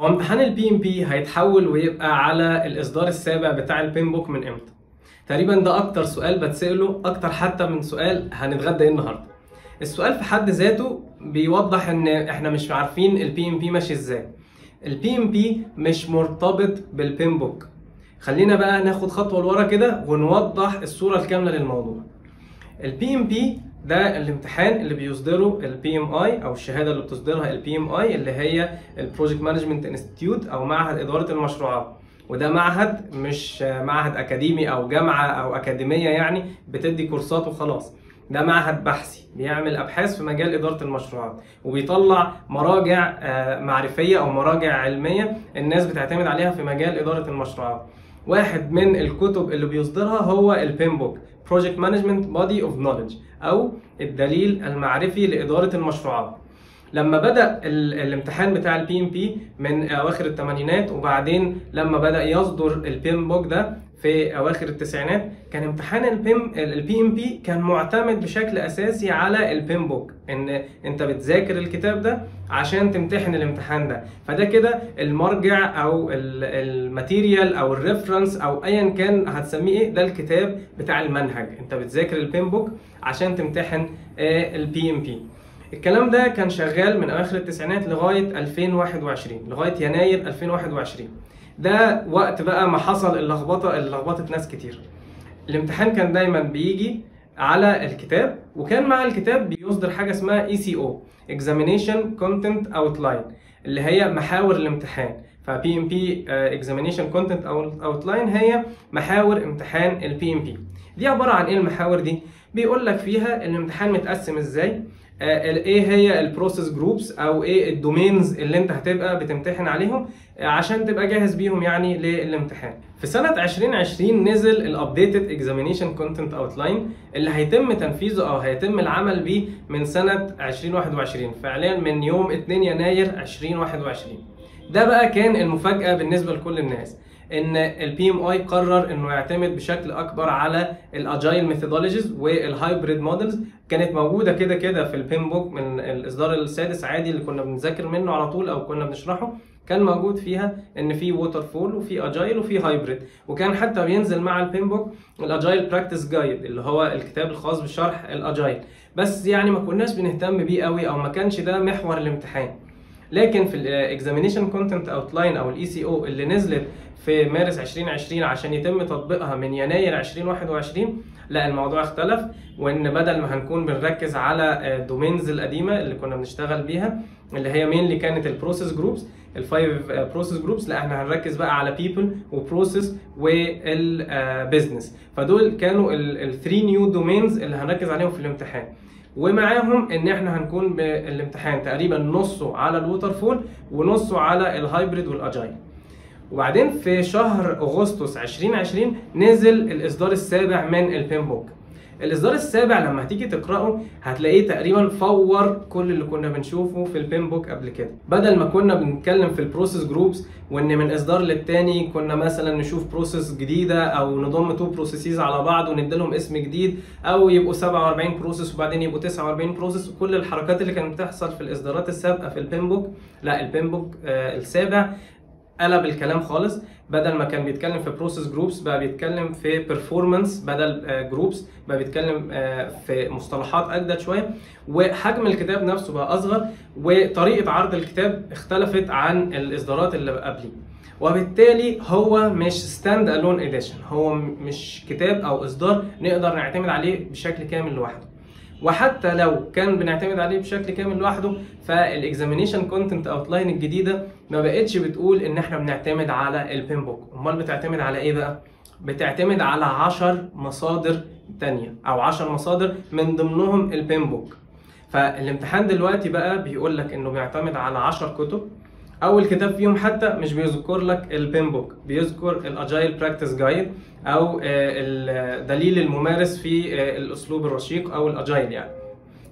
هو امتحان ال PMP هيتحول ويبقى على الاصدار السابع بتاع ال PMBOK من امتى؟ تقريبا ده اكتر سؤال بتسأله، اكتر حتى من سؤال هنتغدى ايه النهارده. السؤال في حد ذاته بيوضح ان احنا مش عارفين ال PMP ماشي ازاي. ال PMP مش مرتبط بال PMBOK. خلينا بقى ناخد خطوة لورا كده ونوضح الصورة الكاملة للموضوع. ال PMP ده الامتحان اللي بيصدره ال PMI او الشهادة اللي بتصدرها ال PMI اللي هي ال Project Management Institute او معهد ادارة المشروعات، وده معهد مش معهد اكاديمي او جامعه او اكاديمية يعني بتدي كورسات وخلاص، ده معهد بحثي بيعمل ابحاث في مجال ادارة المشروعات وبيطلع مراجع معرفية او مراجع علمية الناس بتعتمد عليها في مجال ادارة المشروعات. واحد من الكتب اللي بيصدرها هو ال PMBOK، Project Management Body of Knowledge او الدليل المعرفي لادارة المشروعات. لما بدأ الامتحان بتاع ال PMP من اواخر الثمانينات، وبعدين لما بدأ يصدر ال PMBOK ده في اواخر التسعينات، كان امتحان ال PMP كان معتمد بشكل اساسي على ال PMBOK، ان انت بتذاكر الكتاب ده عشان تمتحن الامتحان ده، فده كده المرجع او ال material او ال reference او ايا كان هتسميه ايه، ده الكتاب بتاع المنهج، انت بتذاكر ال PMBOK عشان تمتحن ال PMP. الكلام ده كان شغال من اواخر التسعينات لغاية 2021، لغاية يناير 2021. ده وقت بقى ما حصل اللخبطة اللي لخبطت ناس كتير. الامتحان كان دايما بيجي على الكتاب، وكان مع الكتاب بيصدر حاجة اسمها ECO، Examination Content Outline، اللي هي محاور الامتحان. ف PMP Examination Content Outline هي محاور امتحان ال PMP. دي عبارة عن ايه المحاور دي؟ بيقول لك فيها الامتحان متقسم ازاي، ايه هي ال process groups او ايه ال domains اللي انت هتبقى بتمتحن عليهم عشان تبقى جاهز بيهم يعني للامتحان. في سنة 2020 نزل ال updated examination content outline اللي هيتم تنفيذه او هيتم العمل بيه من سنة 2021، فعليا من يوم 2 يناير 2021. ده بقى كان المفاجأة بالنسبة لكل الناس، ان ال PMI قرر انه يعتمد بشكل اكبر على ال agile methodologies وال hybrid models. كانت موجودة كده كده في ال PMBOK من الاصدار السادس عادي اللي كنا بنذاكر منه على طول او كنا بنشرحه، كان موجود فيها ان في waterfall وفي agile وفي hybrid، وكان حتى بينزل مع ال PMBOK ال agile practice guide اللي هو الكتاب الخاص بشرح ال agile، بس يعني ما كناش بنهتم بيه قوي او ما كانش ده محور الامتحان. لكن في ال examination content outline او ال ECO اللي نزلت في مارس 2020 عشان يتم تطبيقها من يناير 2021، لا الموضوع اختلف، وان بدل ما هنكون بنركز على ال domains القديمة اللي كنا بنشتغل بيها اللي هي mainly كانت ال process groups، ال five process groups، لا احنا هنركز بقى على people و process وال business. فدول كانوا ال three new domains اللي هنركز عليهم في الامتحان، ومعاهم ان احنا هنكون بالامتحان تقريبا نصه على ال waterfall ونصه على ال hybrid وال agile. وبعدين في شهر اغسطس 2020 نزل الاصدار السابع من ال PMBOK. الاصدار السابع لما هتيجي تقراه هتلاقيه تقريبا فور كل اللي كنا بنشوفه في ال PMBOK قبل كده. بدل ما كنا بنتكلم في ال process groups وان من اصدار للتاني كنا مثلا نشوف process جديدة او نضم two processes على بعض وندي لهم اسم جديد، او يبقوا 47 process وبعدين يبقوا 49 process، وكل الحركات اللي كانت بتحصل في الاصدارات السابقة في ال PMBOK، لا ال PMBOK السابع قلب الكلام خالص. بدل ما كان بيتكلم في process groups بقى بيتكلم في performance، بدل groups بقى بيتكلم في مصطلحات اجدد شوية، وحجم الكتاب نفسه بقى اصغر، وطريقه عرض الكتاب اختلفت عن الاصدارات اللي قبليه. وبالتالي هو مش stand alone edition، هو مش كتاب او اصدار نقدر نعتمد عليه بشكل كامل لوحده. وحتى لو كان بنعتمد عليه بشكل كامل لوحده، فال examination content outline الجديدة ما بقتش بتقول ان احنا بنعتمد على ال PMBOK. امال بتعتمد على ايه بقى؟ بتعتمد على 10 مصادر تانية او 10 مصادر من ضمنهم ال PMBOK. فالامتحان دلوقتي بقى بيقول لك انه بيعتمد على 10 كتب. اول كتاب فيهم حتى مش بيذكر لك ال PMBOK، بيذكر ال agile practice guide او الدليل الممارس في الاسلوب الرشيق او ال agile يعني.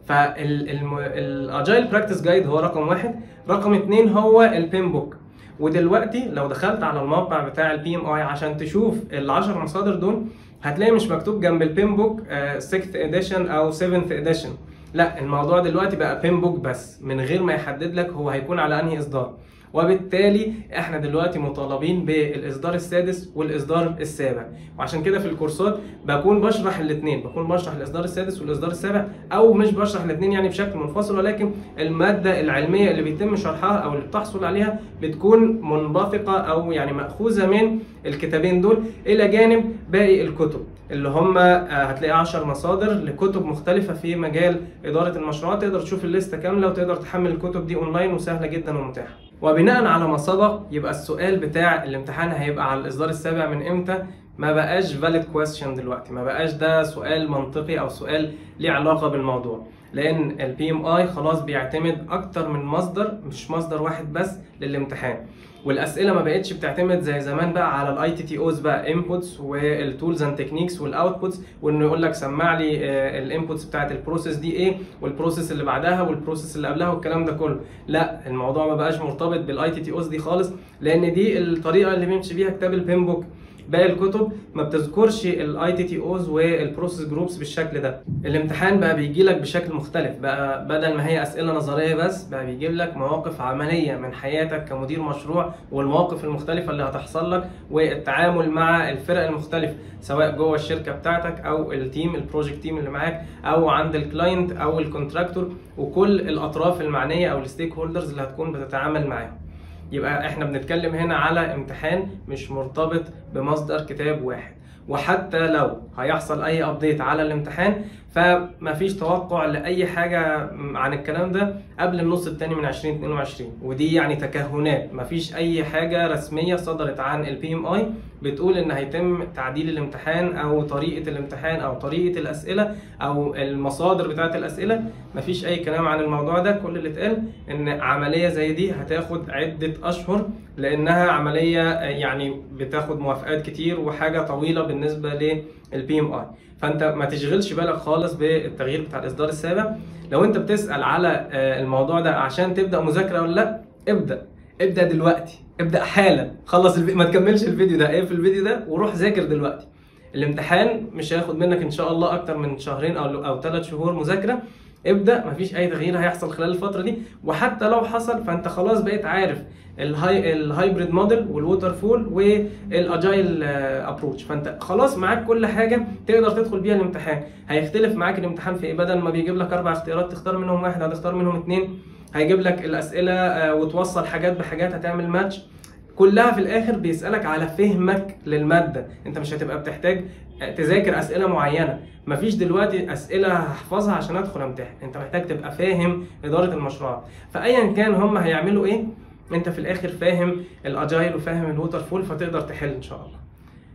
فال agile practice guide هو رقم واحد، رقم اتنين هو ال PMBOK. ودلوقتي لو دخلت على الموقع بتاع ال PMI عشان تشوف ال10 مصادر دول، هتلاقي مش مكتوب جنب ال PMBOK 6th edition او 7th edition، لا الموضوع دلوقتي بقى PMBOK بس من غير ما يحدد لك هو هيكون على انهي اصدار. وبالتالي احنا دلوقتي مطالبين بالاصدار السادس والاصدار السابع. وعشان كده في الكورسات بكون بشرح الاثنين، بكون بشرح الاصدار السادس والاصدار السابع، او مش بشرح الاثنين يعني بشكل منفصل، ولكن المادة العلمية اللي بيتم شرحها او اللي بتحصل عليها بتكون منبثقه او يعني مأخوذة من الكتابين دول، الى جانب باقي الكتب اللي هم هتلاقي 10 مصادر لكتب مختلفة في مجال ادارة المشروعات. تقدر تشوف الليستة كاملة وتقدر تحمل الكتب دي اونلاين وسهلة جدا ومتاحه. وبناء على ما سبق يبقى السؤال بتاع الامتحان هيبقى على الاصدار السابع من امتى ما بقاش valid question دلوقتي، ما بقاش ده سؤال منطقي او سؤال ليه علاقة بالموضوع، لان ال PMI خلاص بيعتمد اكتر من مصدر، مش مصدر واحد بس للامتحان. والاسئلة ما بقتش بتعتمد زي زمان بقى على ال ITTOs بقى، inputs وال tools and techniques وال outputs، وانه يقول لك سمع لي ال inputs بتاعت ال process دي ايه، وال process اللي بعدها وال process اللي قبلها والكلام ده كله. لا، الموضوع ما بقاش مرتبط بال ITTOs دي خالص، لان دي الطريقة اللي بيمشي بيها كتاب ال PMBOK. باقي الكتب ما بتذكرش ال ITTOs وال process groups بالشكل ده. الامتحان بقى بيجي لك بشكل مختلف بقى، بدل ما هي اسئلة نظرية بس، بقى بيجيب لك مواقف عملية من حياتك كمدير مشروع، والمواقف المختلفة اللي هتحصل لك، والتعامل مع الفرق المختلفة سواء جوه الشركة بتاعتك او ال team ال project team اللي معاك، او عند ال client او ال contractor، وكل الاطراف المعنية او ال stakeholders اللي هتكون بتتعامل معاهم. يبقى احنا بنتكلم هنا على امتحان مش مرتبط بمصدر كتاب واحد، وحتى لو هيحصل اي update على الامتحان فمفيش توقع لاي حاجة عن الكلام ده قبل النص الثاني من 2022، ودي يعني تكهنات، مفيش اي حاجة رسمية صدرت عن ال PMI بتقول ان هيتم تعديل الامتحان او طريقه الامتحان او طريقه الاسئلة او المصادر بتاعه الاسئلة. مفيش اي كلام عن الموضوع ده. كل اللي اتقال ان عملية زي دي هتاخد عده اشهر، لانها عملية يعني بتاخد موافقات كتير وحاجه طويلة بالنسبة لل PMI. فانت ما تشغلش بالك خالص بالتغيير بتاع الاصدار السابع. لو انت بتسال على الموضوع ده عشان تبدا مذاكرة ولا لا، ابدا دلوقتي، ابدا حالا، خلص ما تكملش الفيديو ده، اقفل الفيديو ده وروح ذاكر دلوقتي. الامتحان مش هياخد منك ان شاء الله اكتر من شهرين او 3 شهور مذاكرة. ابدا، مفيش اي تغيير هيحصل خلال الفترة دي، وحتى لو حصل فانت خلاص بقيت عارف ال hybrid model وال waterfall وال agile approach، فانت خلاص معاك كل حاجة تقدر تدخل بيها الامتحان. هيختلف معاك الامتحان في ايه؟ بدل ما بيجيب لك 4 اختيارات تختار منهم واحد، هتختار منهم 2. هيجيب لك الاسئلة وتوصل حاجات بحاجات، هتعمل ماتش، كلها في الاخر بيسالك على فهمك للمادة. انت مش هتبقى بتحتاج تذاكر اسئلة معينة، مفيش دلوقتي اسئلة هحفظها عشان ادخل امتحن، انت محتاج تبقى فاهم ادارة المشروعات. فايا كان هم هيعملوا ايه، انت في الاخر فاهم ال agile وفاهم ال waterfall، فتقدر تحل ان شاء الله.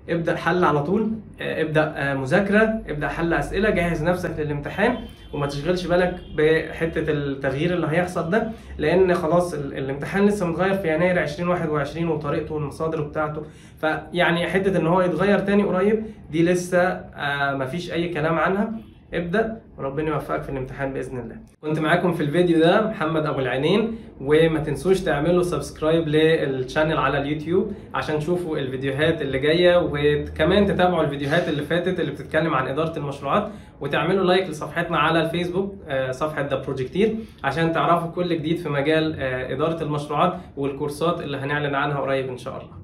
ابدا حل على طول، ابدا مذاكرة، ابدا حل اسئلة، جهز نفسك للامتحان، وما تشغلش بالك بحته التغيير اللي هيحصل ده، لان خلاص الامتحان لسه متغير في يناير 2021 وطريقته والمصادر بتاعته، فيعني حتة ان هو يتغير تاني قريب دي لسه مفيش اي كلام عنها. ابدا وربنا يوفقك في الامتحان باذن الله. كنت معاكم في الفيديو ده محمد ابو العينين، وما تنسوش تعملوا subscribe لل channel على اليوتيوب عشان تشوفوا الفيديوهات اللي جاية، وكمان تتابعوا الفيديوهات اللي فاتت اللي بتتكلم عن ادارة المشروعات، وتعملوا like لصفحتنا على الفيسبوك صفحة The Projecteer عشان تعرفوا كل جديد في مجال ادارة المشروعات والكورسات اللي هنعلن عنها قريب ان شاء الله.